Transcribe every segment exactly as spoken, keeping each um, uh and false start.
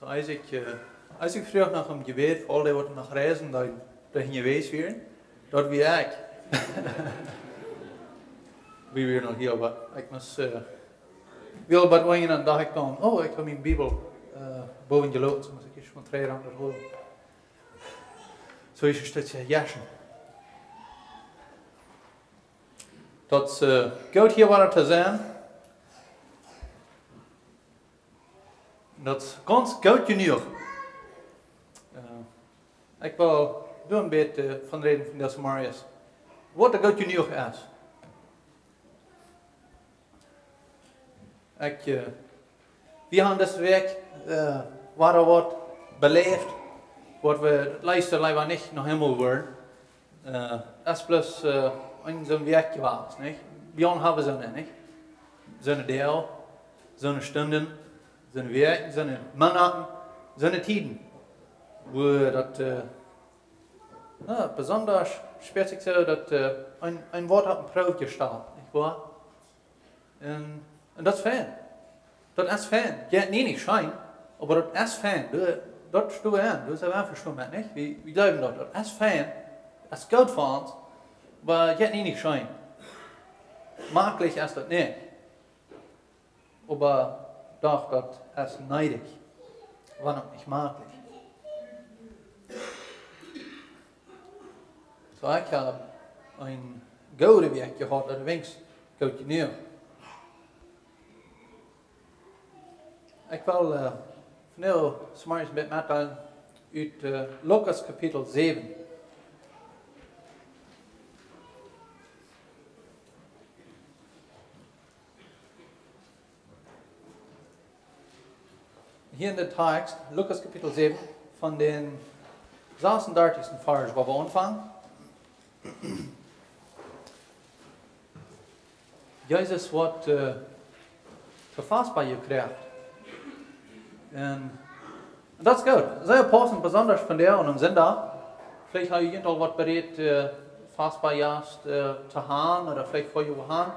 Isaac, äh, Isaac fruach no een Jebäd fa aul dee, waut noch reisen, dee, dee hia jewast wieren. Daut wia ekj. Wie wieren noch hia, oba ekj must, äh, wie aul bie eenen, dan docht ekj dan, oh, ekj hab miene Bibel, äh, bowen jeloten, soo must ekj ieescht mol trigj aun daut holen. Soo es daut, äh, Jeschem. Daut, äh, goot hia wada to sennen. Daut es gaunz goot jenuach. Äh, ekj well doa een bät von räden vondoag zemorjes. Waut doa goot jenuach es. Ekj, äh, wie haben dise Wäakj, äh, wada waut beläft, waut wie daut leefst leewa nich noch eemol wudden. Äh, es bloos, äh, een soon Wäakj jewast, nich? Wie aula haben soone, nich? Soone Doag, soone Stunden, soone Wäakjen, soone Moonaten, soone Tieden, wua daut, äh, jo, besonda spieet sikj soo, daut, äh, een, een Wuat opp eene Proow jestalt, nich woa? Un, un daut es fein. Daut es fein. Jeit nie nich scheen, oba daut es fein. Daut, daut stonen, daut es eefach vestonen, nich? Wie, wie jleewen daut. Daut es fein. Daut es goot fa ons. Oba jeit nie nich scheen. Maklich es daut nich. Oba doch, daut es needich. Wan uk nich maklich. Soo, ekj hab eene goode Wäakj jehaut, daut wia goot jenuach. Ekj well, äh, vondoag zemorjes met, met een ut, äh, Lukas Kapitel säwen. Hia en dän Tekjst, Lukas Kapitel säwen, von dän sasuntachtigsten Varsch, wua wie aunfangen. Jesus woat, äh, to Faspa jekjräajen. Un, un daut es goot. Sea paussent, besonda vondoag aun een Sindach. Veleicht hab jie aul waut bereed, äh, Faspa jast, äh, to haben, ooda veleicht ver jie haben.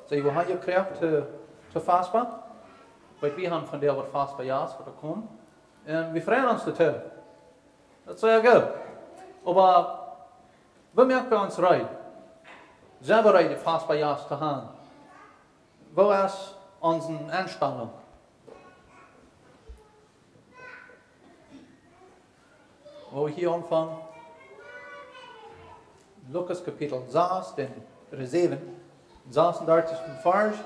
Soo, jie haben jekjräajen to, to Faspa. Wiels wie haben vondoag waut Faspa jast, waut doa kjemt. Un wie freien ons doatoo. Daut es sea goot. Oba wie moaken ons reed. Sent wie reed, Faspa jast to haben? Woo es onse Enstalunk? Wua wie hia aunfangen? Lukas Kapitel sas, dän, äh, säwen, sasuntachtigsten Varsch.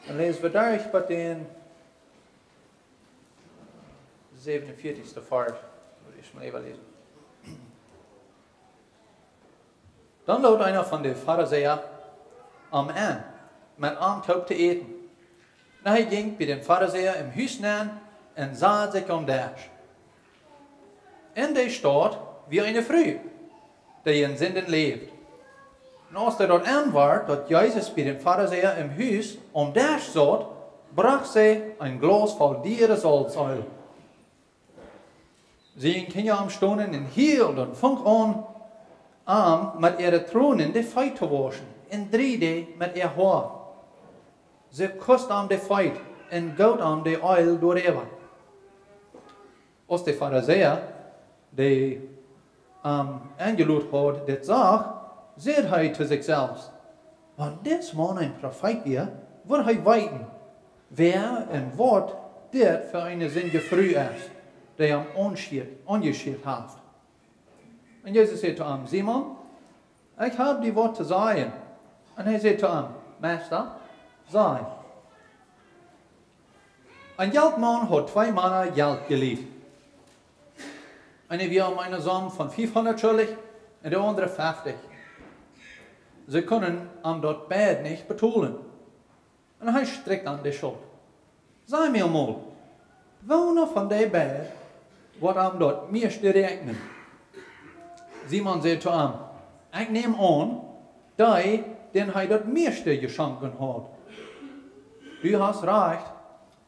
Un läsen wie doa bat dän säwenunvieetigsten Varsch. Mott ekj mol äwaläsen. Dan lood eena von de Farisäa am en, met am toop to äten. Un hee jinkj bie dän Farisäa em Hus nenn un sad sikj aum Desch. En de Staut wia eene Fru, dee en Sinden läwd. Un aus dee daut enwort, daut Jesus bie dän Farisäa em Hus aum Desch saut, brocht see een Glaus voll dieret Salzeel. See jinkj hinja am stonen un hilt un funk aun, am met äare Tronen de Feet to wauschen, un dreid dee met äa Hoa. See kust am de Feet un goot am de Eel doaräwa. Aus de Farisäa, dee am enjelot haud, dit sach, säd hee to sikj selfst: Wan dis Maun een Profeet wia, wudd hee weeten, wäa un waut dit fa eene sindje Fru es, dee am aunschieet, aunjeschieet haft. Un Jesus säd to am: Simon, ekj hab die waut to sajen. Un hee säd to am: Meista, saj. Een Jeltmaun haud twee Mana Jelt jelieent. Eena wia am eene Som von fiefhundat schuldich un de aundre feftich. See kunnen am daut beid nich betolen. Un hee strikjt an de Schult. Saj mie mol, woona von dee beid woat am daut mieeschte räakjnen? Simon säd to am: Ekj näm aun, dee, dän hee daut mieeschte jeschonken haud. Du hast rajcht,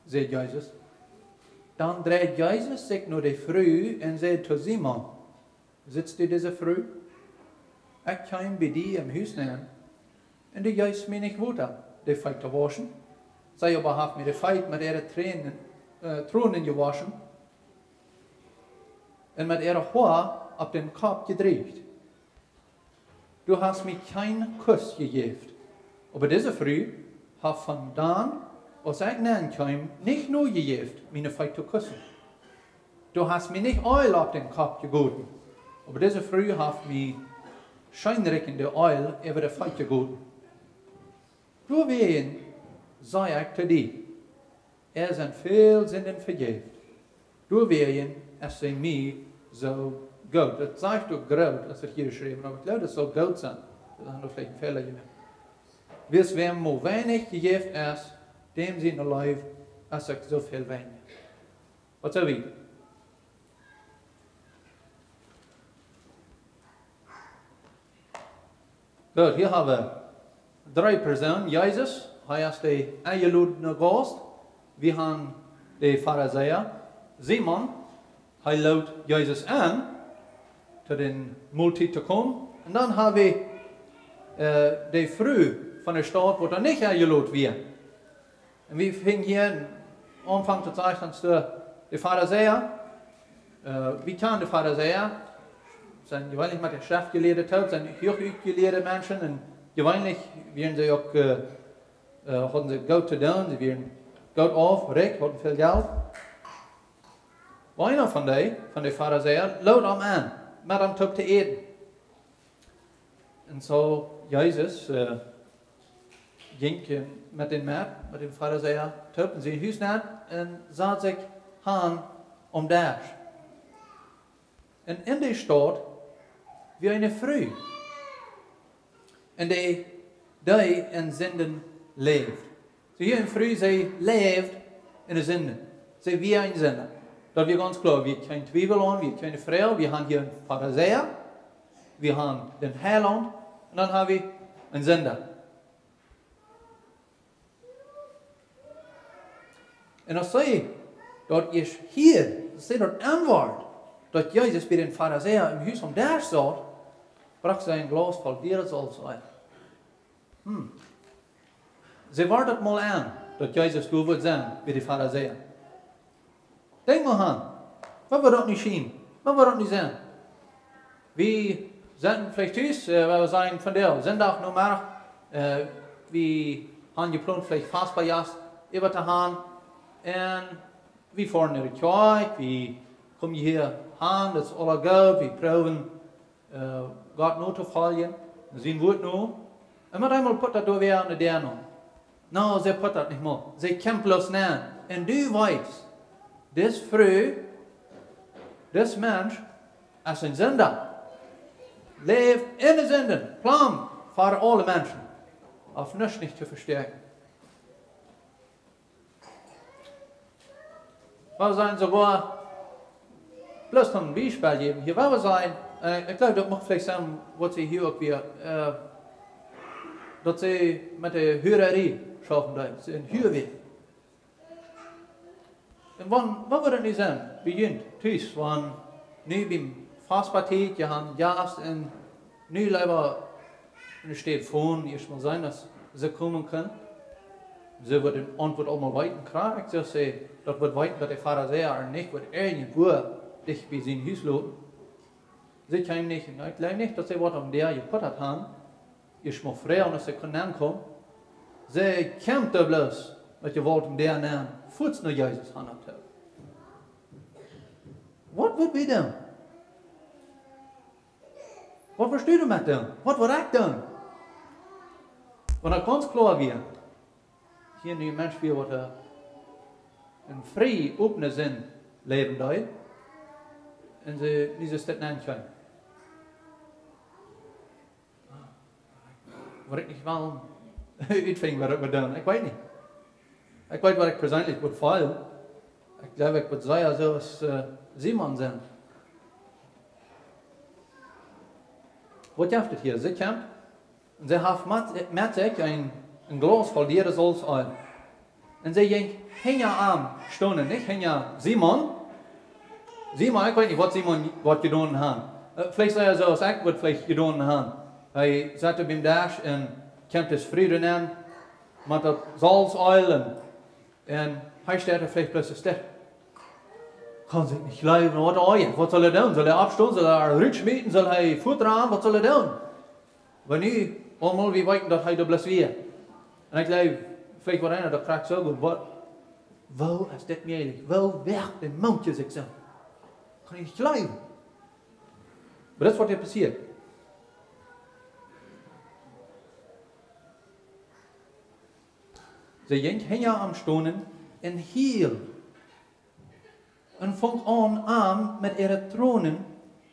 säd Jesus. Dan dreid Jesus sikj no de Fru un säd to Simon: Sitst du dise Fru? Ekj kjeem bie die em Hus nenn, un du jeefst mie nich Wota, de Feet to wauschen. See oba haft mie de Feet met äare Tränen, äh, Tronen jewoschen. un met äare Hoa opp dän Kopp jedrieecht. Du hast mie kjeen Kuss jejäft. Oba dise Fru haft von dan, aus ekj nenn kjeem, nich nojejäft, miene Feet to kussen. Du hast mie nich Eelj opp dän Kopp jegoten. Oba dise Fru haft mie scheenrikjendet Eelj äwa de Feet jegoten. Doawäajen saj ekj to die, äa sent väl Sinden vejäft. Doawäajen es see mie soo goot. Daut sajcht uk groot, aus et hia jeschräwen, oba ekj jleew, daut saul goot sennen. Daut haft veleicht een Fäla jemoakt. Wiels wäm mau weinich jejäft es, däm siene Leew es uk soo väl weinja. Waut saj wie? Goot, hia hab wie dree Persoonen. Jesus, hee es de enjelodne Gaust. Wie haben de Farisäa. Simon, hee lod Jesus en, to de Moltiet to komen. Un dan hab wie, äh, de Fru von de Staut, waut doa nich enjelodt wia. Un wie finjen hia aum Aunfank, daut sajcht ons de, de Farisäa. Äh, wie kjanen de Farisäa? Sent jeweenlich met de Schreftjelieede toop, sent huach utjelieede Menschen. Un jeweenlich wieren see uk, äh, äh, hauden see goot to doonen, see wieren goot auf, rikj, hauden väl Jelt. Oba eena von dee, von de Farisäa, lod am en, met am toop to äten. Un soo Jesus, äh, jinkj, äh, met dän met, met dän Farisäa toop en sien Hus nenn un sad sikj han aum Desch. Un en de Staut wia eene Fru, un dee, dee en Sinden läwd. Soo hia eene Fru, see läwd en de Sinden. See wia een Sinda. Daut wia gaunz kloa, wia kjeen Twiewel aun, wia kjeene Fru, wie haben hia een Farisäa, wie haben dän Heilaunt, un dan haben wie een Sinda. Un aus see daut ieescht hia, aus see daut enwoat, daut Jesus bie dän Farisäa em Hus aum Desch saut, brocht see een Glaus voll dieret Salzäl. Hm. See woat daut mol en, daut Jesus doa wudd sennen bie de Farisäa. Denkj mol aun, waut woat daut nu sennen? Waut woat daut nu sennen? Wie sent veleicht tus, äh, wie sent vondoag, Sindach Nomeddach, äh, wie haben jeplont veleicht Fastbajast äwa to han. Un wie foaren no de Kjoakj, wie komen hia han, daut es aula goot, wie proowen, äh, Gott notofoljen, sien Wuat no. Un met eemol pott daut doa wada aun de Däa no. No, see pott daut nich mea. See kjemt bloos nenn. Un du weetst, dise Fru, dis Mensch, es een Sinda. Läwd en de Sinden, plomp ver aule Menschen. Haft nuscht nich to vestäakjen. Wie sent soogoa, bloos een Biespel jäwen. Hia, wie sent, äh, ekj jleew, daut mucht veleicht sennen, waut see hia uk wia, äh, daut see met de Huararie schaufen deed. See eene Huar wia. Un wan, waut woat daut nu sennen? Bie junt, tus, wan nu biem Fastbajast, jie haben Jast un nu leewa en de Städ foaren, ieescht mol seenen, aus see komen kjennen. See woat de Auntwuat aulmol weeten, krakjt soo aus see daut woat weeten, daut de Farisäa äa nich woat irjentwua dicht bie sien Hus loten. See kjeem nich, un ekj jleew nich, daut see waut aum Däa jepott haud, ieescht mol froagen, aus see kunn nenkomen. See kjemt doa bloos met Jewault aum Däa nenn, fuaz no Jesus han to. Waut woat wie doonen? Waut woascht du doamet doonen? Waut woa ekj doonen? Wan daut gaunz kloa wia, hia nu een Mensch wia, waut, äh, en frie, opne Sind läwen deed, un see, dise Städ nenkjeem. Woa ekj nich mol utfinjen, waut ekj woa doonen. Ekj weet nich. Ekj weet, waut ekj perseenlich woa fälen. Ekj jleew, ekj woa sea soo aus, äh, Simon sennen. Waut jeft et hia? See kjemt un see haft met, met sikj een, een Glaus voll dieret Salzäl. Un see jinkj hinja am stonen, nich hinja Simon. Simon, ekj weet nich, waut Simon waut jedonen haud. Äh, veleicht soo aus ekj waut veleicht jedonen haud. Hee saut biem Desch un kjemt dise Fru nenn met daut Salzäl un, un hee steit veleicht bloos stell. Kaun sikj nich jleewen, waut hee, waut saul hee doonen? Saul hee oppstonen? Saul hee rutschmieten? Saul hee fuatranen? Waut saul hee doonen? Oba nu, eemol, wie weeten, daut hee doa bloos wia. Un ekj jleew, veleicht woat eena daut krakjt soo doonen: Waut, woo es dit mäajlich? Woo woagt een Mensch sikj soo? Kaun ekj nich jleewen. Oba daut es, waut hia passieet. See jinkj hinja am stonen un hield un funk aun, am met äare Tronen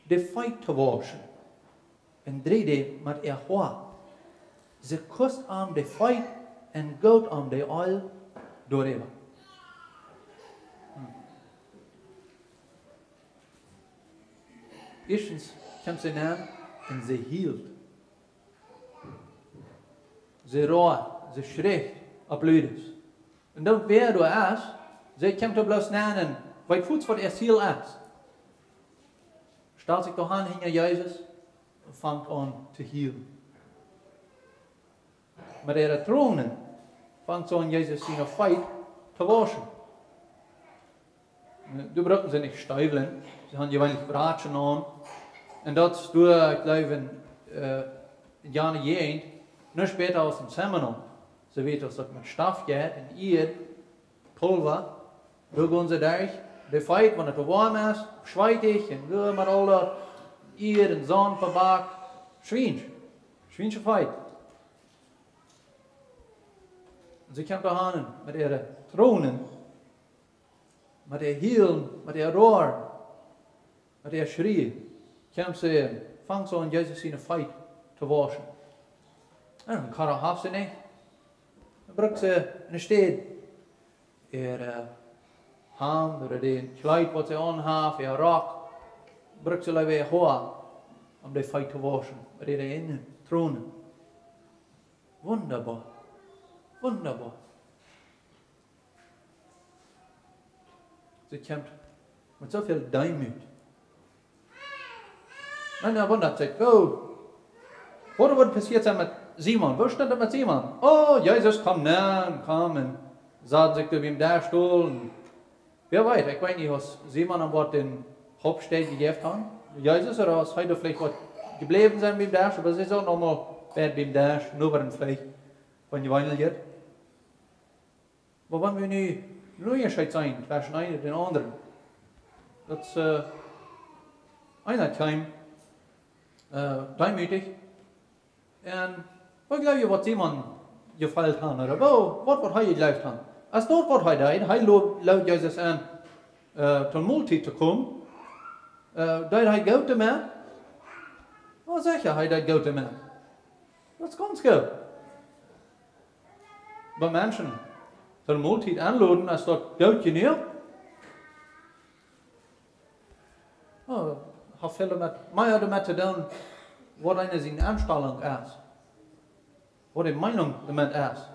de Feet to wauschen, un dreid met äa Hoa. See kust am de Feet un goot am de Eelj doaräwa. Hm. Ieeschtens kjeem see nenn un see hield. See road, see schricht opp ludes. Un dan, wäa doa es, see kjemt doa bloos nenn un weet fuaz, waut äa Ziel es. Stalt sikj doa han hinja Jesus un fangt aun to hielen. Met äare Tronen fangt see aun, Jesus siene Feet to wauschen. Doa bruckten see nich Steewel, see hauden jeweenlich Bratschen aun. Un daut es doa, ekj jleew, en, äh, en jane Jäajent, nuscht bäta aus en Seminum. See weeten, aus daut met Stoff jeit un Ieed, Pulva. Doa gonen see derch de Feet, wan et woam es, schweetich, un doa met aul daut Ieed un Saunt bebakt. Schwiensch. Schwiensche Feet. Un see kjemt doa han met äare Tronen, met äa Hielen, met äa Roaren, met äa Schrieen, kjemt see un fangt see aun, Jesus siene Feet to wauschen. Un een Kjarra haft see nich. Dan brukt see enne Städ äa, äh, Hamd ooda daut Kjleet, waut see aun haft, äa Rock, brukt see leewa äa Hoa, om de Feet to wauschen, met äare eejne Tronen. Wundaboa. Wundaboa. See kjemt met soo väl Deemoot. Un dan wundat sikj, woo, waut woat passieet sennen met Simon? Woo stunt et met Simon? Oh, Jesus kjeem nenn, kjeem un sad sikj doa biem Desch dol un wäa weet, ekj weet nich, aus Simon am waut dän Hauptstäd jejäft haud, Jesus, ooda aus hee doa veleicht waut jebläwen es biem Desch, oba see sauten aulemol bie biem Desch, noberen veleicht, wan jie weineljet. Oba wan wie nu een Unjascheet seenen tweschen eenen un dän aundren, daut, äh, eena kjeem, äh, deemootich, un waut jleew jie, waut Simon jefeelt haud, ooda woo, waut, waut hee jejleeft haud? Aus daut, waut hee deed, hee lo-, lood Jesus en, äh, toom Moltiet to komen, äh, deed hee goot doamet? Oh, secha, hee deed goot doamet. Daut es gaunz goot. Bie Menschen toom Moltiet enloden, es daut goot jenuach? Oh, haft väl doamet, mea doamet to doonen, waut eena siene Enstalunk es, waut de Meenunk doamet es,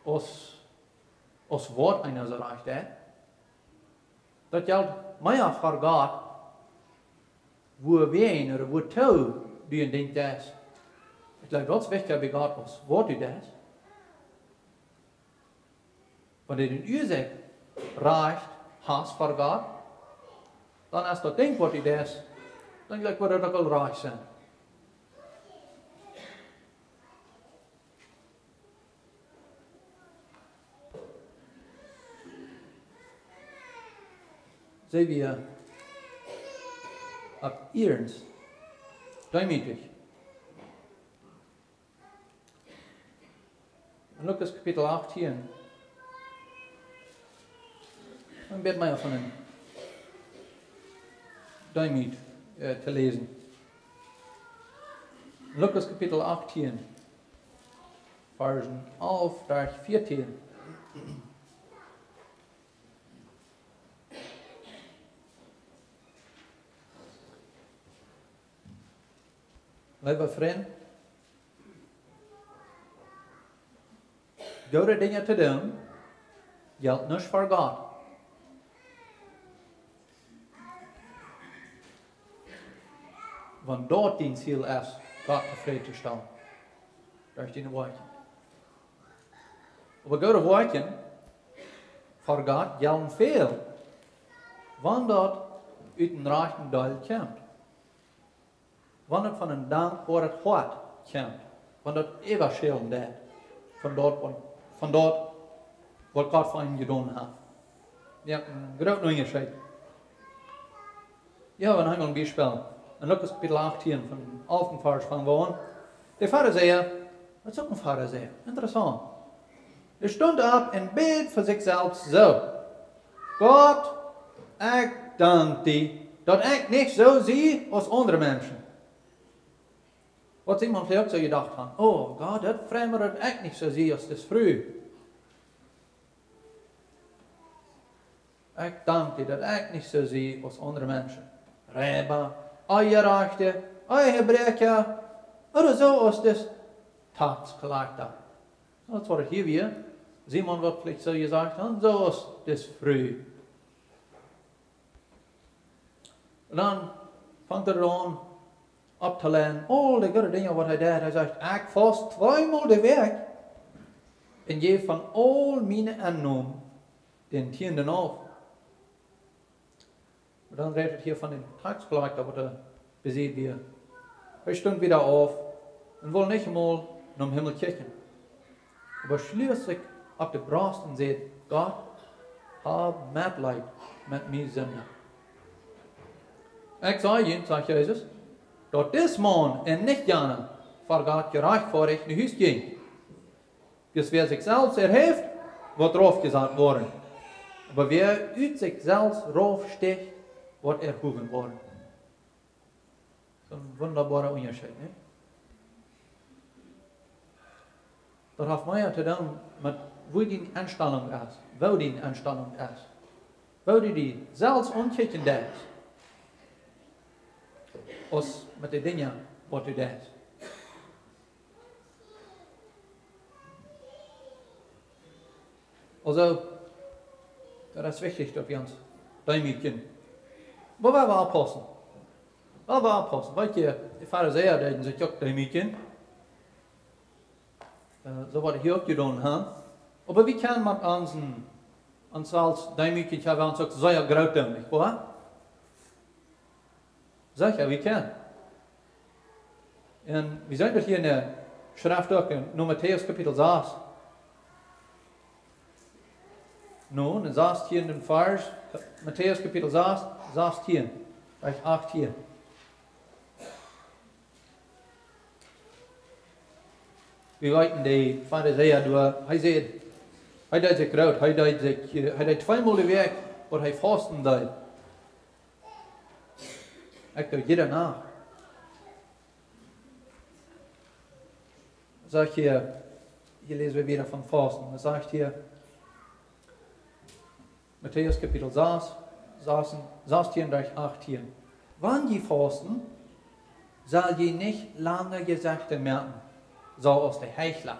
aus, aus waut eena soo rajcht deit. Daut jelt mea fa Gott, wuawäajen ooda wuatoo du een Dinkj deist. Ekj jleew, daut es wichtja bie Gott aus waut du deist. Wan du de Uasoak rajcht hast fa Gott, dan es daut Dinkj, waut du deist, dan jleich ekj, woat daut uk aul rajcht sennen. See wie opp iernst, deemootich. En Lukas Kapitel achtieen. Een bät mea von een Deemoot, äh, to läsen. Lukas Kapitel achtieen, Varschen alf bat vieetieen. Leewe Frind, goode Dinja to doonen, jelt nich fa Gott. Wan daut dien Ziel es, Gott tofräd to stalen derch diene Woakjen. Oba goode Woakjen fa Gott jellen väl. Wan daut ut een rajchtet Deel kjemt, wan et von een dankboaret Hoat kjemt, wan daut äwaschälen deit von daut, von, von daut, waut Gott fa am jedonen haft. Jo, een grooten Unjascheet. Jo, wie haben een Biespel. En Lukas Kapitel achtieen, von alften Varsch fangen wie aun. De Farisäa, daut es uk een Farisäa. Interessaunt. Hee stunt opp un bäd fa sikj selfst soo: Gott, ekj dank die, daut ekj nich soo sie aus aundre Menschen. Waut Simon veleicht uk soo jedocht haud: Oh Gott, daut freit mie, daut ekj nich soo sie aus dise Fru. Ekj dank die, daut ekj nich soo sie aus aundre Menschen. Reiba, Eejerajchta, Eejebräakja, ooda soo aus dise Taxkollekta. Daut woat hia wada. Simon woat veleicht soo jesajcht haben: Soo aus dise Fru. Un dan fangt hee aun opptoläden aul de goode Dinja, waut hee deed. Hee sajcht: Ekj faust tweemol de Wäakj un jäw von aul miene Ennamen dän Tieenden auf. Oba dan rät et hia von dän Taxkollekta, waut doa bie sikj wia. Hee stunt wada auf un wull nich mol nom Himmel kjikjen, oba schloot sikj opp de Brost un säd: Gott, hab Metleet met mie Sinda. Ekj saj junt, sajcht Jesus, daut dis Maun un nich jana ver Gott jerajchtfoadicht no Hus jinkj. Dis wäa sikj selfst erhäft, woat raufjesat woaren. Oba wäa ut sikj selfst raufsticht, woat erhowen woaren. Soon wundaboara Unjascheet, nä? Daut haft mea to doonen met woo diene Enstalunk es, woo diene Enstalunk es. Woo du die selfst aunkjikjen deist, aus met de Dinja, waut du deist. Aulsoo, daut es wichtich, daut wie ons deemootjen. Oba wie woaren oppaussen. Wie woaren oppaussen. Weetst, de Farisäa deeden sikj uk deemootjen. Äh, soo waut hee uk jedonen haud. Oba wie kjennen met onsen, ons selfst deemootjen, kjenn wie ons uk sea groot doonen, nich woa? Secha, wie kjennen. Un wie seenen daut hia en de Schreft uk, en Matäus Kapitel sas. Nu, en sastieenden Varsch, Matäus Kapitel sas, sastien, Varsch achtieen. Wie weeten, de Farisäa, du, hee säd, hee deed sikj groot, hee deed sikj, äh, hee deed tweemol de Wäakj, waut hee fausten deed. Ekj doo jiede Nacht. Sajcht hia, hia läsen wie wada von fausten. Dan sajcht hia, Matäus Kapitel sas, sas, sastien derch achtieen: Wan jie fausten, sell jie nich lange Jesechta moaken, soo aus de Heichla.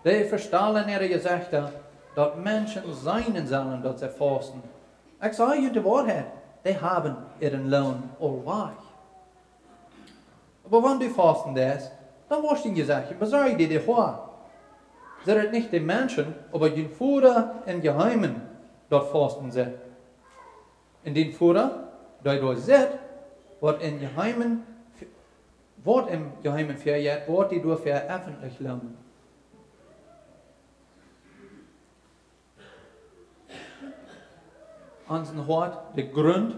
Dee vestalen äare Jesechta, daut Menschen seenen sellen, daut see fausten. Ekj saj junt de Woarheit, dee haben äaren Loon aul wajch. Oba wan du fausten deist, dan wausch dien Jesecht un besorj die de Hoa. Saj et nich de Menschen, oba dien Voda em Jeheimen, daut fausten sitt. Un dien Voda, dee doa sitt, waut em Jeheimen, waut em Jeheimen vejeit, woat die doafäa effentlich loonen. Aun sien Hoat, de Grunt,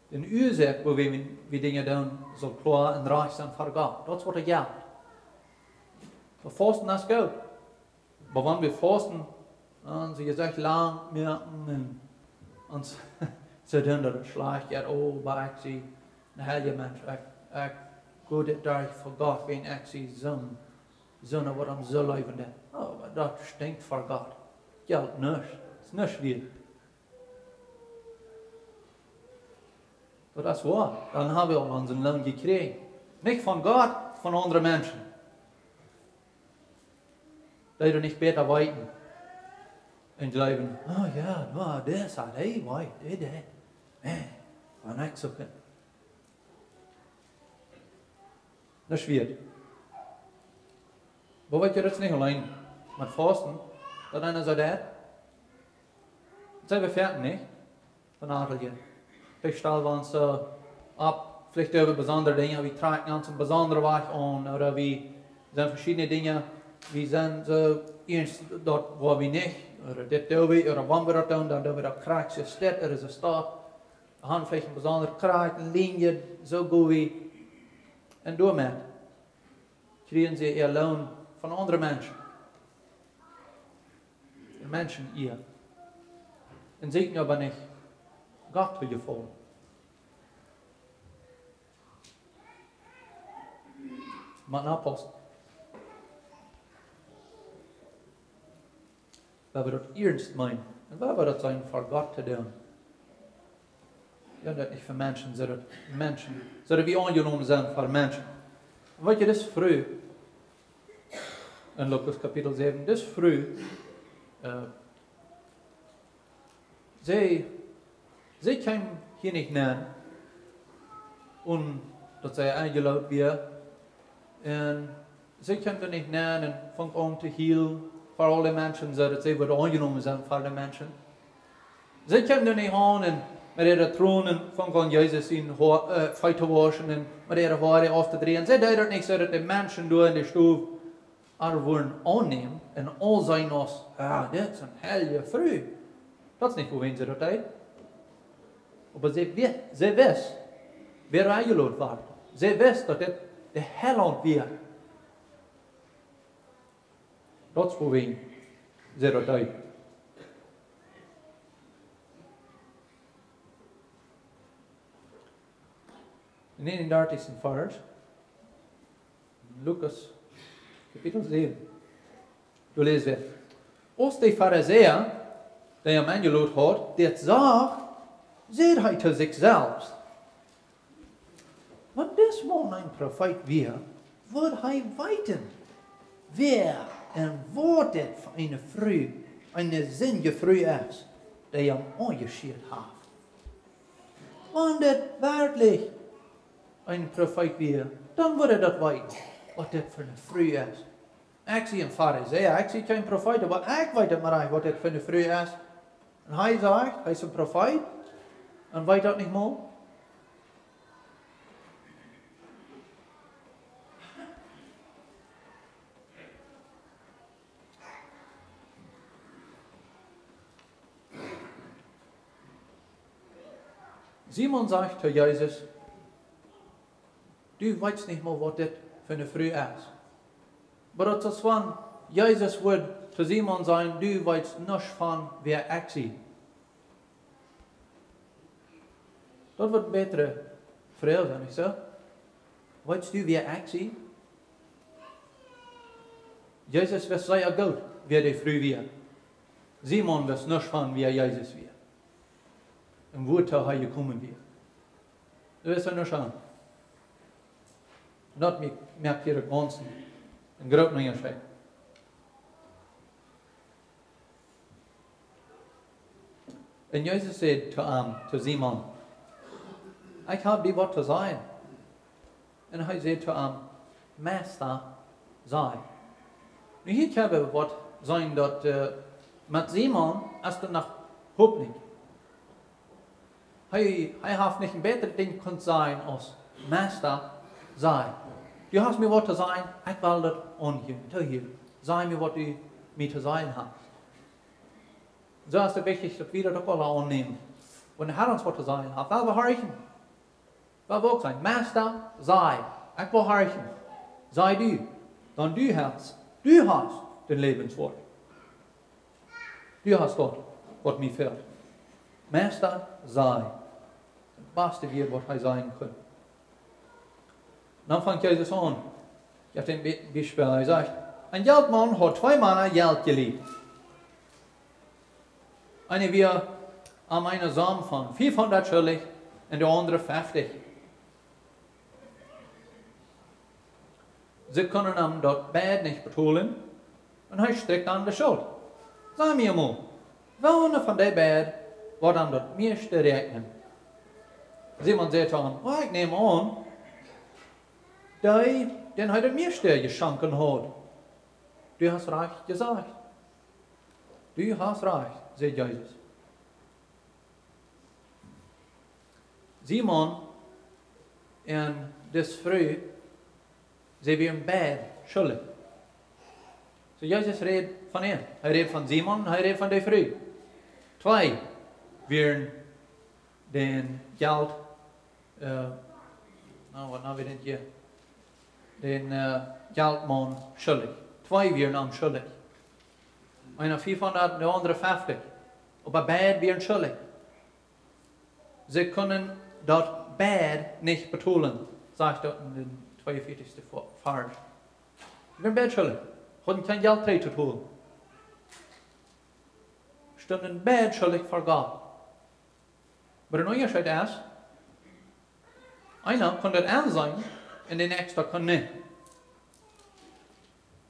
de Uasoak, woo wie, wie Dinja doonen, saul kloa un rajcht sennen ver Gott. Daut es waut et jelt. Wie fausten, daut es goot. Oba wan wie fausten, dan sie wie sea lang moaken un ons, see doonen daut schlajcht, jo, oh, oba ekj sie een heilja Mensch, ekj, ekj go dit derch ver Gott, wiels ekj sie soon, soon, waut am soo leewen deit. Oh, oba daut stinkjt ver Gott. Jelt nuscht, es nuscht wieet. Daut es woa. Dan hab wie aul onsen Loon jekjräajen. Nich von Gott, von aundre Menschen. Dee doa nich bäta weeten. Un jleewen, oh jo, nu, dee es aul, hee weet, dee, dee. Nä, von nuscht soo. Daut es schwierig. Oba weetst, daut es nich auleen met fausten, daut eena soo deit. Daut sent wie foaken, nich? Von Adelje. Veleicht stalen wie ons, äh, opp, veleicht äwa besondre Dinja, wie trakjen ons een besondren Wajch aun, ooda wie sent veschiedne Dinja, wie sent soo eent daut, woo wie nich, ooda dit doo wie, ooda wan wie daut doonen, dan doo wie daut krakjt soo aus dit, ooda soo aus daut. Wie haben veleicht eene besondre Krakjt, eene Linie, soo go wie. Un doamet kjrieen see äa Loon von aundre Menschen. De Menschen Iea. Un seenen oba nich Gott to jefaulen. Mau oppaussen. Wan wie daut iernst meenen, un wan wie daut sent fa Gott to doonen. Jo, daut nich fa Menschen, soo daut Menschen, soo daut wie aunjenomen sent fa Menschen. Un weet jie, dise Fru, en Lukas Kapitel säwen, dise Fru, äh, see, see kjeem hia nich nenn, un daut see enjelot wia. Un see kjeem doa nich nenn un funk aun to heelen fa aule Menschen, soo daut see wudd aunjenomen sennen fa de Menschen. See kjeem doa nich aun un met äare Tronen funk aun Jesus siene Hoa-, äh, Feet to wauschen un met äare Hoa auftodreien. See deed daut nich, soo daut de Menschen doa en de Stow äa wudden aunnämen un aul seenen aus: "Ah, dit es eene heilje Fru." Daut es nich, woo wan see daut deed. Oba see wi-, see wist, wäa doa enjelot wia. See wist, daut dit de Heilaunt wia. Daut es, woo wan see daut deed. Em eenendartichsten Varsch, Lukas, Kapitel säwen. Doa läs wie: Aus de Farisäa, dee am enjelot haud, dit sach, säd hee to sikj selfst: "Wan dis Maun een Profeet wia, wudd hee weeten, wäa un waut dit fa eene Fru, eene sindje Fru es, dee am aunjeschieet haft." Wan dit werkjlich een Profeet wia, dan wudd hee daut weeten, waut dit fa eene Fru es. Ekj sie een Farisäa, ekj sie kjeen Profeet, oba ekj weet daut mau nich, waut dit fa eene Fru es. Un hee sajcht, hee es een Profeet, un weet daut nich mol. Simon sajcht to Jesus: "Du weetst nich mol, waut dit fa eene Fru es." Oba daut es aus wan Jesus wudd to Simon sajen: "Du weetst nuscht von wäa ekj sie." Daut wudd eene bätre Froag sennen, nich soo? "Weetst du, wäa ekj sie?" Jesus wist sea goot, wäa dee Fru wia. Simon wist nuscht von wäa Jesus wia un wuatoo hee jekomen wia. Daut es een Unjascheet. Daut moakt hia gaunz een grooten Unjascheet. Un Jesus säd to am, to Simon: "Ekj hab die waut to sajen." Un hee säd to am: "Meista, saj." Nu hia kjenn wie waut seenen, daut, äh, met Simon es doa noch Hopninj. Hee, hee haft nich een bätret Dinkj kunt sajen aus: "Meista, saj. Du hast mie waut to sajen, ekj well daut aunhieren, to hieren. Saj mie, waut du mie to sajen hast." Soo es et wichtich, daut wie daut uk aula aunnämen. Wan de Herr ons waut to sajen haft, well wie horchen. Well wie uk sajen: "Meista, saj. Ekj well horchen. Saj du. Dan du hast, du hast daut Läwenswort. Du hast daut, waut mie fält. Meista, saj." Daut baste Wuat, waut hee sajen kunn. Dan fangt Jesus aun. Hee jeft een Be-, Biespel. Hee sajcht: "Een Jeltmaun haud twee Mana Jelt jelient. Eena wia am eene Som von fiefhundat schuldich un de aundre feftich. See kunnen am daut beid nich betolen, un hee strikjt dan de Schult. Saj mie mol, woona von dee beid woat am daut mieeschte räakjnen?" Simon säd to am: "Oh, ekj näm aun, dee, dän hee daut mieeschte jeschonken haud." "Du hast rajcht jesajcht." "Du hast rajcht," säd Jesus. Simon un dise Fru, see wieren beid schuldich. Soo Jesus räd von an. Hee räd von Simon un hee räd von de Fru. Twee wieren daut Jelt, äh, na, waut haben wie dan hia? Daut, äh, Jeltmaun schuldich. Twee wieren am schuldich. Eena fiefhundat un de aundre feftich. Oba beid wieren schuldich. See kunnen daut beid nich betolen, sajcht daut en dän tweeunvieetichsten Varsch. See wieren beid schuldich. Hauden kjeen Jelt trigj to tolen. Stunden beid schuldich ver Gott. Oba de Unjascheet es, eena kunn daut enseenen un de näakjsta kunn nich.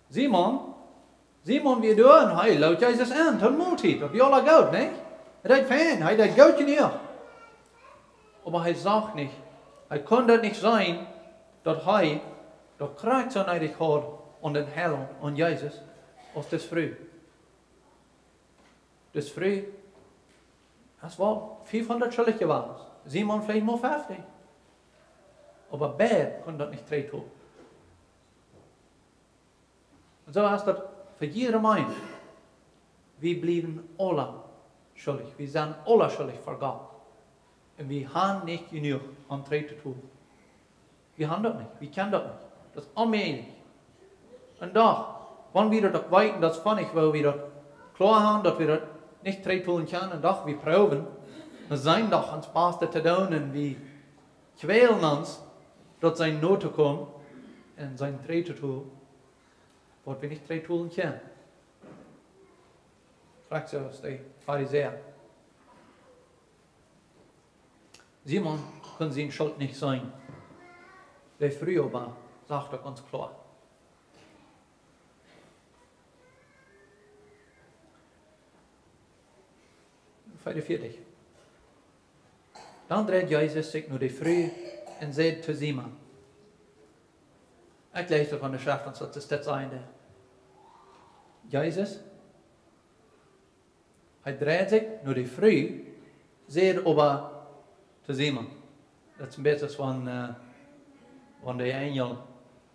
Simon, Simon wia doa un hee lood Jesus en, toom Moltiet, daut wia aula goot, nä? Hee deed fein, hee deed goot jenuach. Oba hee sach nich, hee kunn daut nich seenen, daut hee daut krakjt soo needich haud aun dän Heilaunt, aun Jesus, aus dise Fru. Dise Fru es woll fiefhundat schuldich jewast. Simon veleicht mau feftich. Oba beid kunnen daut nich trigj tolen. Un soo es daut fa jieda Mensch. Wie bliewen aula schuldich. Wie sent aula schuldich ver Gott. Un wie haben nich jenuach om trigj to tolen. Wie haben daut nich. Wie kjennen daut nich. Daut es onmäajlich. Un doch, wan wie daut uk weeten, daut es funny, woo wie daut kloa haben, daut wie daut nich trigj tolen kjennen, un doch, wie proowen. Wie sent doch ons Bastet to doonen un wie kjwälen ons, daut sennen no to komen un sennen trigj to tolen, waut wie nich trigj tolen kjennen. Krakjt soo aus de Farisäa. Simon kunn siene Schult nich seenen. De Fru oba sach daut gaunz kloa. Veerunvieetich. Dan dreid Jesus sikj no de Fru un säd to Simon. Ekj läs daut von de Schreft, un daut es daut Ende. Jesus, hee dreid sikj no de Fru, säd oba to Simon. Daut es een bät aus wan, äh, wan de Enjel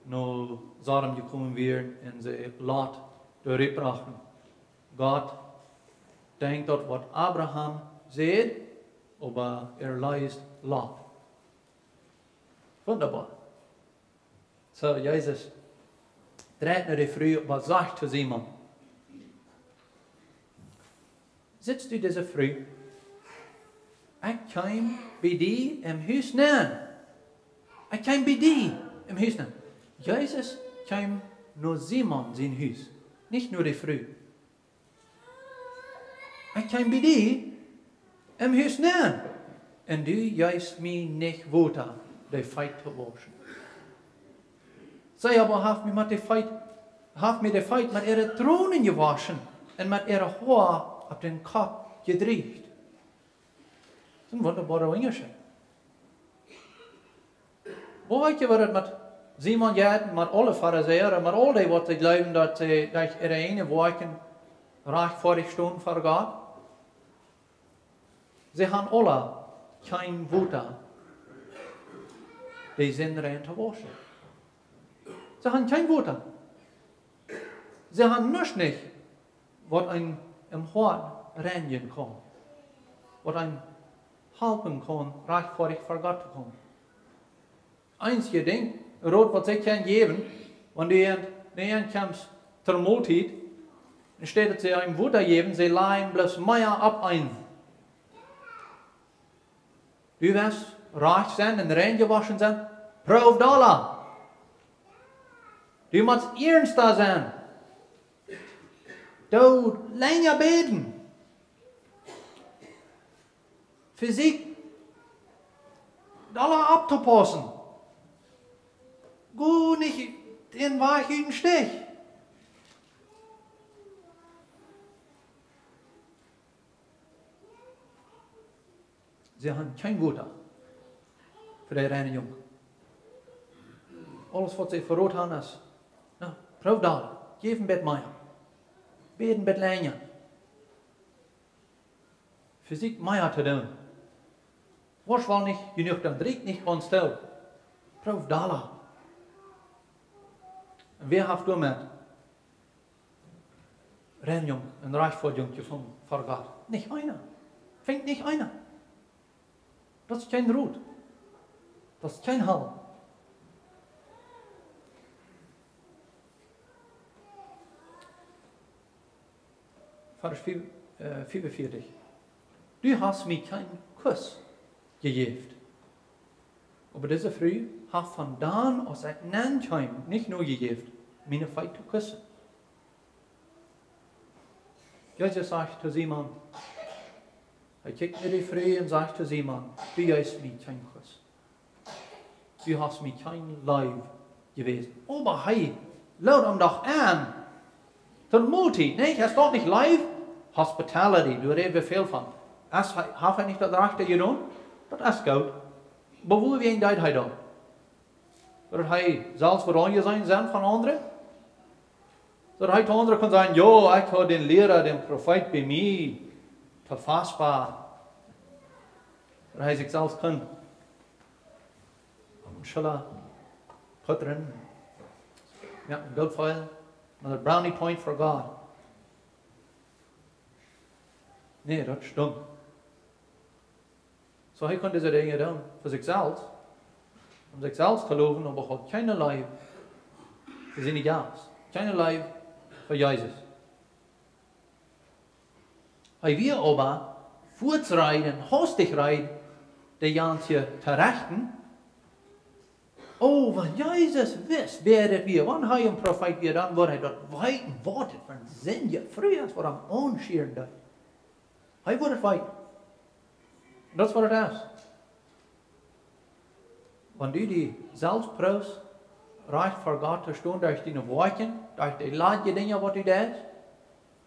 no Sodom jekomen wieren un see Lot doa rutbrochten. Gott denkjt daut, waut Abraham säd, oba hee leest Lot. Wundaboa. Soo, Jesus dreid no de Fru, oba sajcht to Simon: Sitst du dise Fru? Ekj kjeem bie die em Hus nenn. Ekj kjeem bie die em Hus nenn. Jesus kjeem no Simon sien Hus, nich no de Fru. Ekj kjeem bie die em Hus nenn. Un du jeefst mie nich Wota, de Feet to wauschen. See oba haft mie met de Feet, haft mie de Feet met äare Tronen jewoschen un met äare Hoa opp dän Kopp jedreecht. Daut es een wundaboara Unjascheet. Woo weet jie, waut daut met Simon jeit, met aule Farisäa, met aul dee, waut see jleewen, daut see derch äare eejne Woakjen rajchtfoadich stonen ver Gott? See haben aula kjeen Wota, de Sind rein to wauschen. See haben kjeen Wota. See haben nuscht nich, waut eenem em Hoat reinjen kaun, waut eenem halpen kaun, rajchtfoadich ver Gott to komen. Eensje Dinkj, Rot, waut see kjennen jäwen, wan du aun, aun kjemst toom Moltiet, enne Städ daut see eenem Wota jäwen, see lajen bloos mea opp eenem. Du west rajcht sennen un rein jewoschen sennen, proow dolla. Du motst iernsta sennen. Doo lenja bäden. Vesieekj dolla opptopaussen. Go nich dän Wajch ut dän Stich. See haben kjeen Wota fa de Reinijunk. Aules, waut see verroden haben, es, na, proow daut. Jäw een bät mea. Bäd een bät lenja. Vesieekj mea to doonen. Woascht woll nich jenuach, dan drinkj nich gaunz too. Proowt dolla. Un wäa haft doamet Reinjunk un Rajchtfoadjunk jefungen ver Gott? Nich eena. Finjt nich eena. Daut es kjeen Rot. Daut es kjeen Halp. Varsch fief, äh, fiefunvieetich. Du hast mie kjeen Kuss jejäft. Oba dise Fru haft von dan, aus ekj nenn kjeem, nich nojejäft, miene Feet to kussen. Jesus sajcht to Simon, hee kjikjt no de Fru un sajcht to Simon: Du jeefst mie kjeen Kuss. Du hast mie kjeen Leew jewäsen. Oba hee, lot am doch aun. Toom Moltiet, nä? Es daut nich Leew? Hospitality, doa räd wie väl von. Es hee, haft hee nich daut Rajchte jedonen? Daut es goot. Oba wuawäajen deed hee daut? Daut hee selfst wudd aunjeseenen sennen von aundre? Daut hee to aundre kunn sajen: Jo, ekj haud dän Liera, dän Profeet bie mie to kostboa. Daut hee sikj selfst kunn opp de Schulla puttren, jo, een Gootfeel, another brownie point for God. Nä, daut stunk. Soo, hee kunn dise Dinja doonen fa sikj selfst, om sikj selfst to lowen, oba haud kjeene Leew fa siene Gast, kjeene Leew fa Jesus. Hee wia oba fuaz reed un haustich reed, de Jans to rechten. Oh, wan Jesus wist, wäa daut wia, wan hee een Profeet wia, dan wudd hee daut weeten, waut daut fa eene sindje Fru es, waut am aunschieren deed. Hee wudd daut weeten. Daut es waut daut es. Wan du die selfst proowst rajcht ver Gott to stonen derch diene Woakjen, derch de ladje Dinja waut du deist,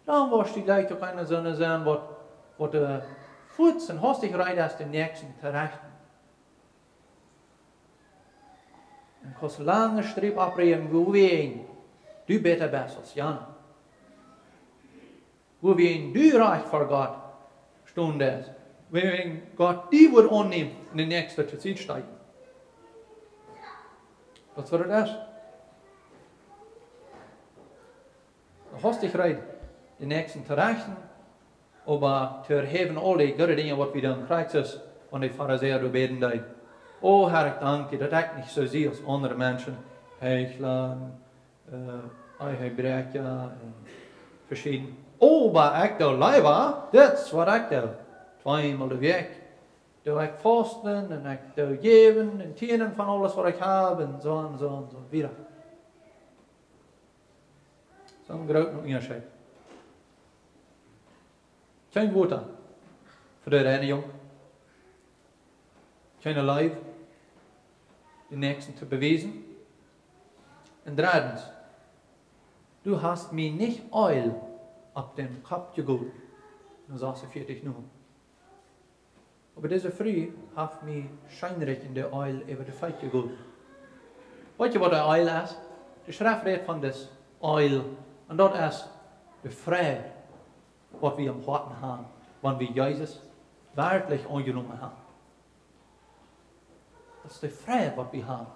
dan woascht du jlikj uk eena soone sennen, waut, waut, äh, fuaz un haustich reed es, dän Näakjsten to rechten. Un kaust lange Striep oppbrinjen, wuawäajen du bäta best aus jana. Wuawäajen du rajcht ver Gott stonen deist. Wuawäajen Gott die wudd aunnämen un dän Näakjsten to Sied stooten. Daut es waut daut es. Haustich reed, dän Näakjsten to rechten, oba to erhäwen aul dee goode Dinja waut wie doonen, krakjt soo aus wan de Farisäa doa bäden deed: O Herr, ekj dank die, daut ekj nich soo sie aus aundre Menschen, Heichla, äh, Ehebräakja un veschieden. Oba ekj doo leewa, dit es waut ekj doo. Tweemol de Wäakj doo ekj fausten un ekj doo jäwen un tienden von aules waut ekj hab un soo un soo un soo wieda. Soon grooten Unjascheet. Kjeen Wota fa de Reinjunk. Kjeene Leew, dän Näakjsten to bewiesen. Un dreddens, du hast mie nich Eelj opp dän Kopp jegoten. Enn sasuntveatich nu. Oba dise Fru haft mie scheenrikjendet Eelj äwa de Feet jegoten. Weetst du waut daut Eelj es? De Schreft rät von daut Eelj. Un daut es de Freid, waut wie em Hoaten haben, wan wie Jesus werkjlich aunjenomen haben. Daut es de Freid, waut wie haben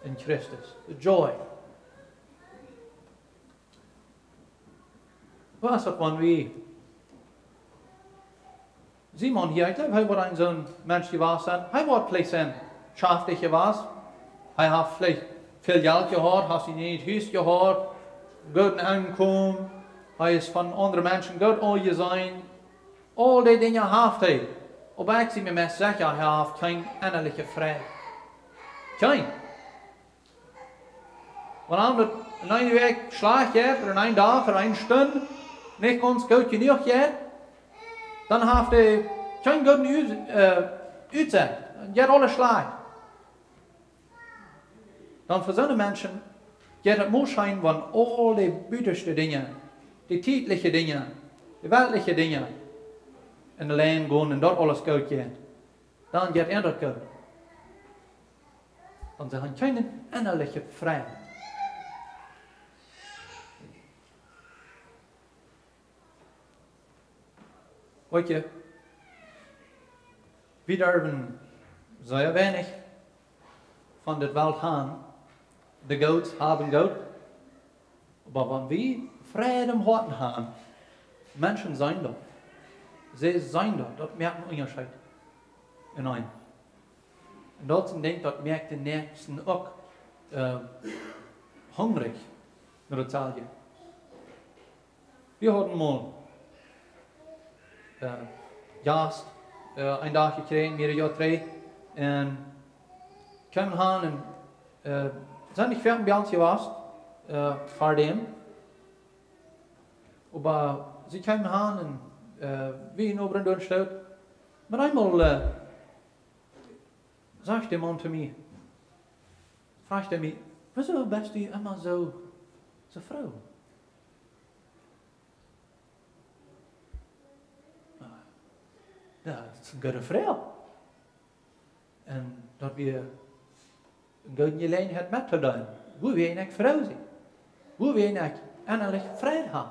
enn Christus. De Joy. Woo es daut, wan wie Simon hia, ekj jleew, hee woat een soon Mensch jewast sennen. Hee woat veleicht sennen schaftich jewast. Hee haft veleicht väl Jelt jehaut, haft een scheenet Hus jehaut, gooden Enkomen. Hee es von aundre Menschen goot aunjeseenen. Aul dee Dinja haft hee. Oba ekj sie mie meist secha, hee haft kjeen ennaliche Freid. Kjeen. Wan am daut enn eene Wäakj schlajcht jeit, ooda enn een Dach, ooda eene Stund, nich gaunz goot jenuach jeit, dan haft hee kjeen gooden Ut-, äh, Utsecht. Dan jeit aules schlajcht. Dan fa soone Menschen jeit daut mau scheen, wan aul dee butaschte Dinja, dee tietliche Dinja, dee weltliche Dinja, enn de Lenjd gonen un daut aules goot jeit. Dan jeit an daut goot. Dan see haben kjeene ennaliche Freid. Weetst du, Wie derwen sea weinich von dit Welt han, de Goots haben Goot. Oba wan wie Fräd em Hoaten han, Menschen seenen daut. See seenen daut. Daut moakt een Unjascheet en eenem. Un daut es een Dinkj, daut moakt dän Näakjsten uk hungrich no daut selwje. Wie hauden mol Jast een Dach jekjräajen, mea Joa trigj, un kjeemen han un sent nich foaken bie ons jewast ver däm. Oba see kjeemen han un wie en Obren doa stoot. Met eemol sajcht de Maun to mie, frajcht hee mie: "Wuarom best du emma soo, soo froo?" Daut es eene goode Froag. Un daut wia eene goode Jeläajenheit met to deelen, woo wie eejentlich froo sent, woo wie eejentlich ennalich Fräd han.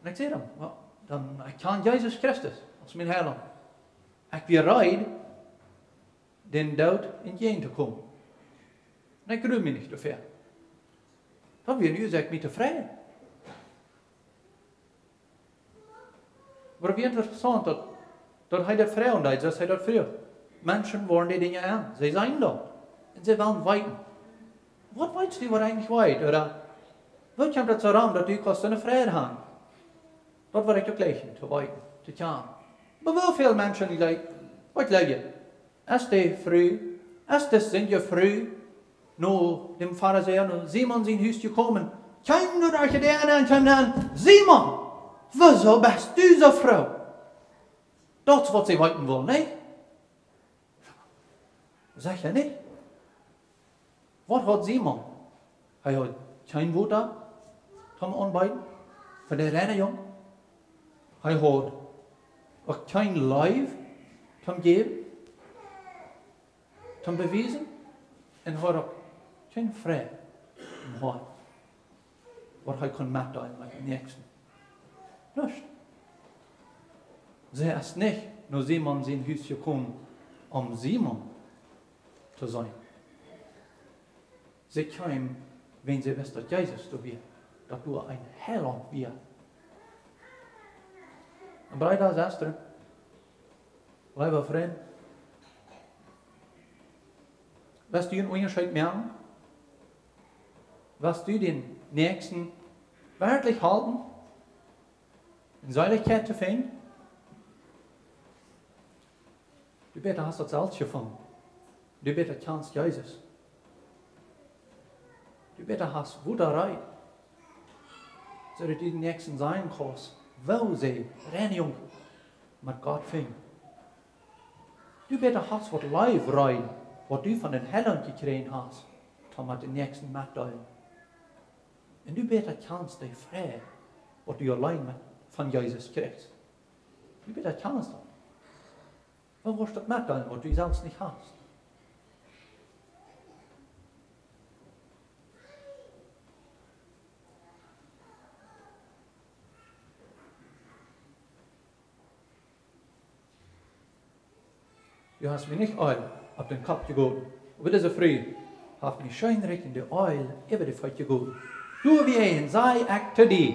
Un ekj säd am: "Well, dan, ekj kjan Jesus Christus aus mien Heilaunt. Ekj wia reed, dän Doot entjäajen to komen. Un ekj grul mie nich doafäa." Daut wia nu, säd ekj, mie to frei. Oba daut wia interessaunt, daut, daut hee daut froagen deed, soo aus hee daut fruach. Menschen woaren dee Dinja aun. See seenen daut. Un see wellen weeten. Waut weetst du, waut eejentlich weet, ooda? Woo kjemt daut soo rom, daut du kaust soone Fräd han? Daut wudd ekj uk jleichen to weeten, to kjanen. Oba woo väl Menschen jle-, waut jleew jie? Es de Fru, es de sindje Fru no däm Farisäa, no Simon sien Hus jekomen, kjeem no de Archidäa un kjeem dan: "Simon, wuarom best du soo froo?" Daut es waut see weeten wellen, nä? Secha nich. Waut haud Simon? Hee haud kjeen Wota toom aunbeeden fa de Reinijunk. Hee haud uk kjeen Leew toom jäwen, toom bewiesen. Un hee haud uk kjeen Fräd em Hoat, waut hee kunn metdeelen met dän Näakjsten. Nuscht. See es nich no Simon sien Hus jekomen, om Simon to seenen. See kjeem, wiels see wist, daut Jesus doa wia, daut doa een Heilaunt wia. Un Breeda, Sestren, leewe Frind, west du eenen Unjascheet moaken? West du dän Näakjsten werkjlich halpen, eene Seelichkjeit to finjen? Du bäta hast daut selfst jefungen. Du bäta kjanst Jesus. Du bäta hast Wota reed, soo daut du dän Näakjsten sajen kaust, woo see Reinijunk met Gott finjen. Du bäta hast waut Leew reed, waut du von dän Heilaunt jekjräajen hast, toom met dän Näakjsten metdeelen. Un du bäta kjanst dee Fräd, waut du auleen met, von Jesus kjrichst. Du bäta kjanst daut. Woo woascht daut metdeelen, waut du selfst nich hast? Du hast mie nich Eelj opp dän Kopp jegoten, oba dise Fru haft mie scheen rikjende Eelj äwa de Feet jegoten. Doawäajen saj ekj to die,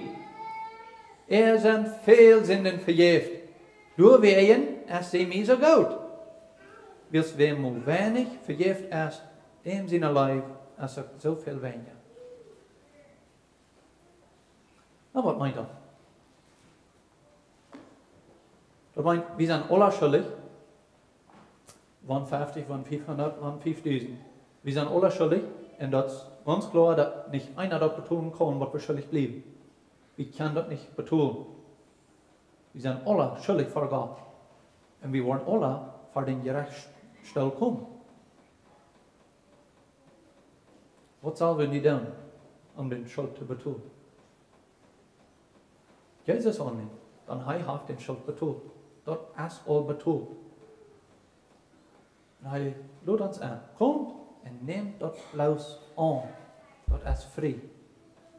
äa sent väl Sinden vejäft. Doawäajen es see mie soo goot. Wiels wäm mau weinich vejäft es, däm siene Leew es uk soo väl weinja. Na, waut meent daut? Daut meent, wie sent aula schullich. Wan feftig, wan fiefhundat, wan fiefdusent. Wie sent aula schullich. Un daut es gaunz kloa, daut nich eena daut betolen kaun, waut wie schullich bliewen. Wie kjennen daut nich betolen. Wie sent aula schullich ver Gott. Un wie woaren aula ver dän Jerechtsstool komen. Waut sell wie nu doonen, om dän Schult to betolen? Jesus aunnemen, dan hee haft dän Schult betolt. Daut es aul betolt. Un hee lod ons en: "Komt un nämt daut bloos aun. Daut es frie.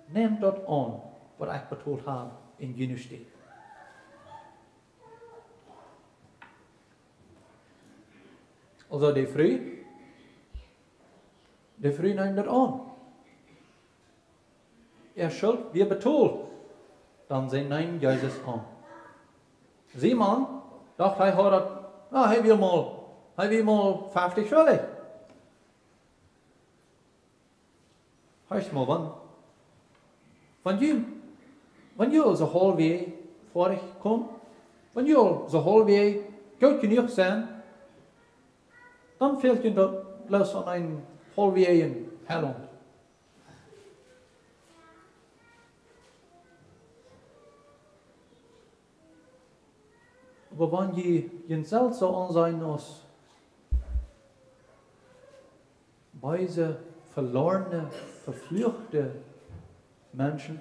Nämt daut aun, waut ekj betolt hab en june Städ." Also de Fru, de Fru neem daut aun. Äa Schult wia betolt. Dan see neem Jesus aun. Simon docht, hee haud daut, na, hee wia mol, hee wia mol feftich schullich. Hee es mol, wan, wan jie, wan jie aul soo haulfwäaj foadich komen, wan jie aul soo haulfwäaj goot jenuach sent, dan fält junt daut bloos aun een haulfwäajen Heilaunt. Oba wan jie junt selfst soo aunseenen aus beese, velorne, vefluachte Menschen,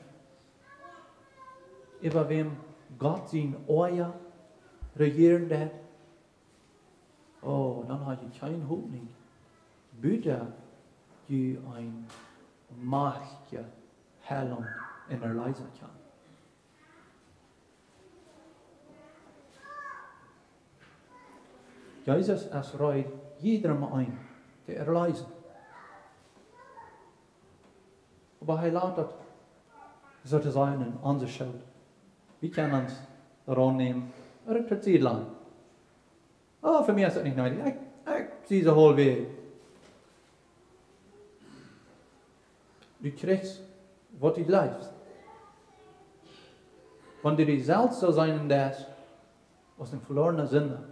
äwa wäm Gott sien Oaja rejieren deit, oh, dan ha jie kjeene Hopninj, buta jie een majchtja Heilaunt un Erleesa kjanen. Jesus es reed, jiedrem eenen to erleesen. Oba hee lat daut, soo to sajen, en onse Schult. Wie kjennen ons doaraun nämen, ooda daut sie lang. Oh, fa mie es daut nich needich. Ekj, ekj sie soo haulfwäaj. Du kjrichst, waut du jleefst. Wan du die selfst soo seenen deist aus een velorna Sinda,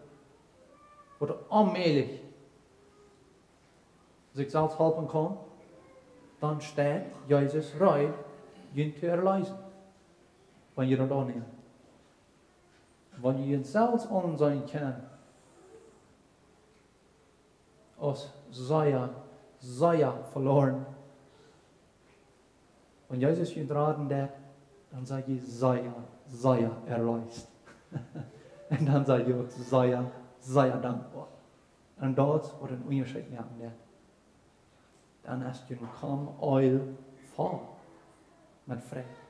waut onmäajlich sikj selfst halpen kaun, dan steit Jesus reed, junt to erleesen, wan jie daut aunnämen. Wan jie junt selfst aunseenen kjennen aus sea, sea veloaren, wan Jesus junt raden deit, dan sie jie sea, sea erleest. Un dan sie jie uk sea, sea dankboa. Un daut woat een Unjascheet moaken, dan es jun Kommoael voll met Freid.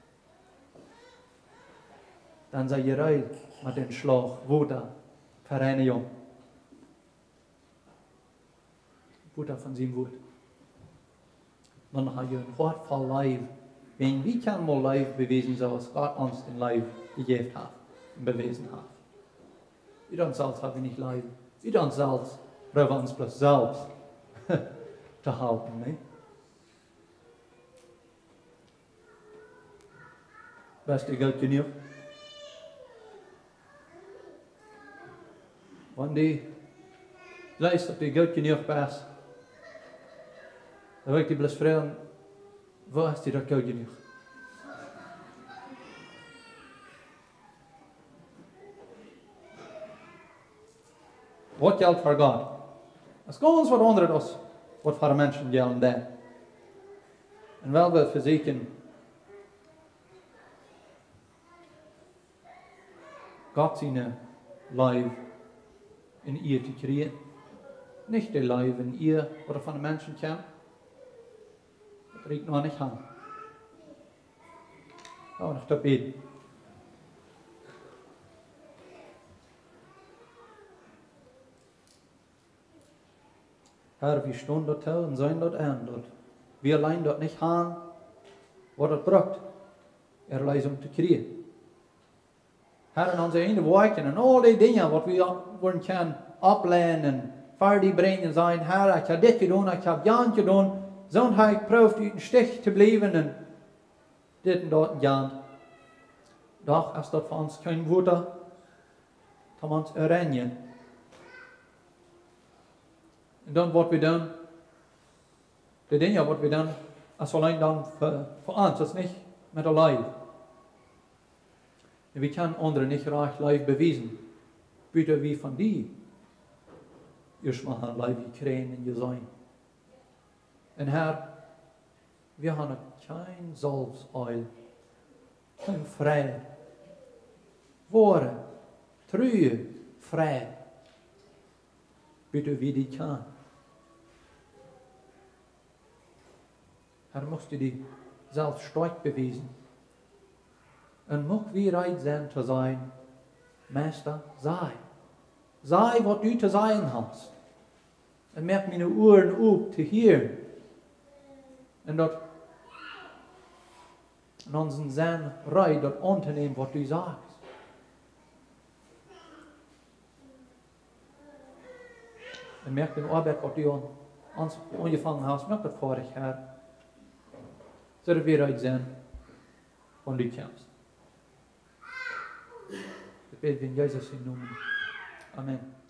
Dan sie jie reed met dän Schlauch Wota fa Reinijunk. Wota von sien Wuat. Dan ha jie een Hoat voll Leew. Wan wie kjennen mol Leew bewiesen, soo aus Gott ons de Leew jejäft haft un bewäsen haft. Ut ons selfst ha wie nich Leew. Ut ons selfst proowen wie ons bloos selfst to halpen, nä? Best du goot jenuach? Wan du jleefst, daut du goot jenuach best, dan well ekj die bloos froagen, woo es die daut goot jenuach? Waut jelt fa Gott? Daut es gaunz waut aundret aus waut fa Menschen jelt, dan. Un well wie vesieekjen, Gott siene Leew un Ea to kjrieen. Nich de Leew un Ea, waut von de Menschen kjemt. Daut rieekjt noch nich aun. Lot ons noch bäden. Herr, wie stonen doatoo un seenen daut en, daut wie auleen daut nich haben, waut daut brukt, Erleesunk to kjrieen. Herr, en onse eejne Woakjen un aul dee Dinja, waut wie wudden kjennen opplänen, ver die brinjen, sajen, Herr, ekj hab dit jedonen, ekj hab jant jedonen, soo ha ekj jeprooft, ut dän Stich to bliewen, un dit un daut un jant. Doch es daut fa ons kjeen Wota, om ons to reinjen. Un dan waut wie doonen, de Dinja waut wie doonen, es auleen dan fa, fa ons, es nich met de Leew. Un wie kjennen aundre nich rajcht Leew bewiesen, buta wie von die ieescht mol haben Leew jekjräajen un jeseenen. Un Herr, wie haben kjeen Selfsteel, kjeen Freid, woare, true Freid, buta wie die kjanen. Herr, muchst du die selfst stoakj bewiesen. Un mucht wie reed sennen to sajen, Meista, saj. Saj, waut du to sajen hast. Un moak miene Uaren op to hieren. Un daut, un onsen Senn reed, daut auntonämen, waut du sajchst. Un moak de Oabeit, waut du aun ons aunjefongen hast, moak daut foadich, Herr. Soo daut wie reed sent, wan du kjemst. Daut bäd wie en Jesus sienen Nomen. Amen.